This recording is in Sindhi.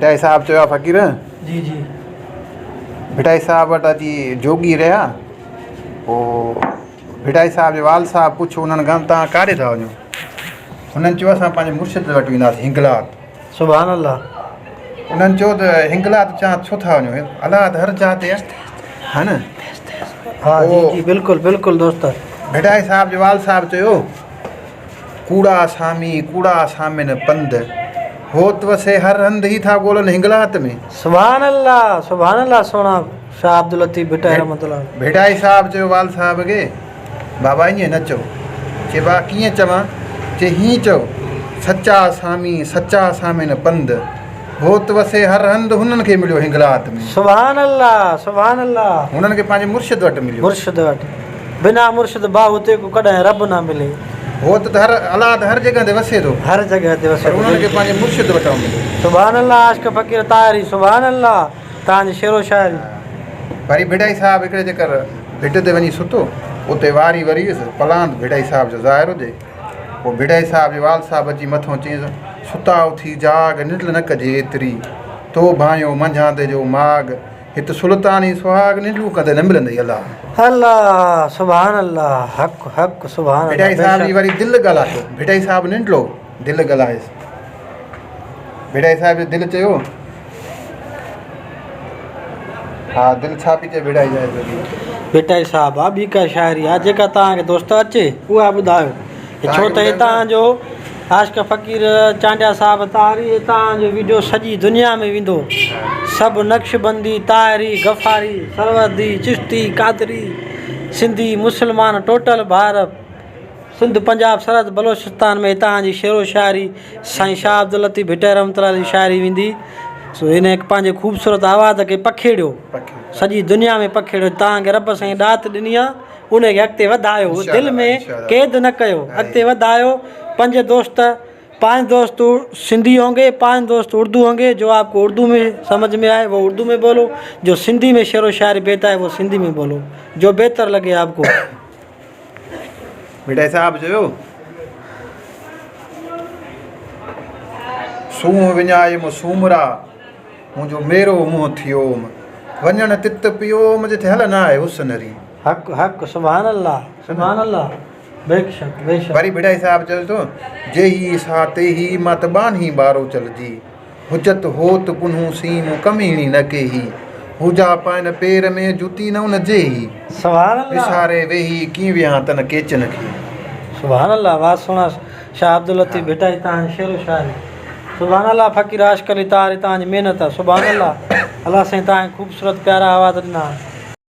ڀٽائي صاحب چيو آ فقير. جي جي. ڀٽائي صاحب وٽ اچي جوڳي رهيا. پوء ڀٽائي صاحب جي والد صاحب پڇيو انهن کان توهان ڪاڏي ٿا وڃو؟ هنن چيو اسان پنهنجي مرشد وٽ وينداسين هنگلات. سبحان الله. انهن چيو ته هنگلات چان ڇو ٿا وڃو؟ الله ته هر جاء تي آهي. ها نه؟ ها جي جي بلڪل بلڪل دوست. ڀٽائي صاحب جي والد صاحب چيو. ڪوڙا سامي ڪوڙا سامين پنڌ، هوت وسي هر هنڌ هي ٿا ڳولن هنگلات ۾. سبحان الله سبحان الله سهڻا شاهه عبداللطيف ڀٽائي رحمة الله عليه. ڀٽائي صاحب چيو والد صاحب کي بابا ائين نه چئو. چي با ڪيئن چوان؟ چي هيئن چئو سچا سامي سچا سامين پنڌ، هوت وسي هر هنڌ هنن کي مليو هنگلات ۾. سبحان الله سبحان الله. هنن کي پنهنجي مرشد وٽ مليو. مرشد وٽ. بنا مرشد باهو تي ڪو ڪڏهن رب نه ملي. هوت ته هر الله ته هر جڳهه تي وسي ٿو. هر جڳهه تي وسي پر ٿو انهن کي بلڪل. پنهنجي مرشد وٽان مليو. سبحان الله عاشق فقير طاهري سبحان الله توهان جي شعر و شاعري. وري ڀٽائي صاحب هڪڙي چڪر ڀٽ تي وڃي ستو اتي واري وري ويس پلاند ڀٽائي صاحب جو ظاهر هجي پوء ڀٽائي صاحب جي والد صاحب اچي مٿو چيس ستا اٿي جاڳ ننڊ نه ڪجي ايتري تو ڀانيو منجهاندي جو ماڳ هت سلطاني سهاڳ ننڊون ڪندي نه ملندئي الله. الله سبحان الله حق حق سبحان الله ڀٽائي صاحب جي وري دل ڳالهايو ڀٽائي صاحب ننڊلو دل ڳالهايس ڀٽائي صاحب جي دل چيو ها دل ڇا پي چئي ڀٽائي صاحب جي. ڀٽائي صاحب آ ٻي ڪا شاعري آ جيڪا توهان کي دوست اچي اها ٻڌايو ڇو ته هتان جو عاشق فقير چانڊيا صاحب طاهري هتان جو ويڊيو سڄي دنيا ۾ ويندو سڀ نقشبندي طاهري غفاري سروردي چشتي قادري سنڌي مسلمان ٽوٽل ڀائر سنڌ پنجاب سرحد بلوچستان ۾ هتان جي شعر و شاعري سائين شاهه عبداللطيف ڀٽائي رحمت الله جي شاعري ويندي سو هن هڪ پنهنجي خوبصورت آواز کي پکيڙيو سڄي دنيا ۾ پکيڙيو تان کي رب سائين ڏات ڏني آ ان کي اڳتي وڌايو دل ۾ قيد نه ڪيو اڳتي وڌايو پنج دوست پانچ دوست سنڌي هونگي پانچ دوست اردو هونگي جو آپ کو اردو ۾ سمجھ ۾ آئي وہ اردو ۾ بولو جو سنڌي ۾ شعر و شاعري بهتر آئي وہ سنڌي ۾ بولو جو بهتر لگي آپ کو. ڀٽائي صاحب چيو، سونهن وڃايم سومرا، منهنجو ميرو منهن ٿيوم، وڃڻ تت پيوم، جتي هل نه آهي حسن ري. حق حق سبحان الله سبحان الله بيشڪ بيشڪ. وري ڀٽائي صاحب چوي ٿو، جيهي سا تيهي، مان ته ٻانهي ٻاروچل جي. حجت هوت پنهون سين مون ڪميڻي نه ڪيهي، هوجا پائن پير ۾ جتي نه ان جيهي، سبحان الله. وساري ويهي ڪيئن ويهان تن ڪيچن کي. سبحان الله واه سهڻا شاهه عبداللطيف ڀٽائي تهان جي شعر و شاعري سبحان الله فقير عاشق علي طاهري تهان جي محنت سبحان الله الله سائين تهان کي خوبصورت پيارا آواز ڏنا.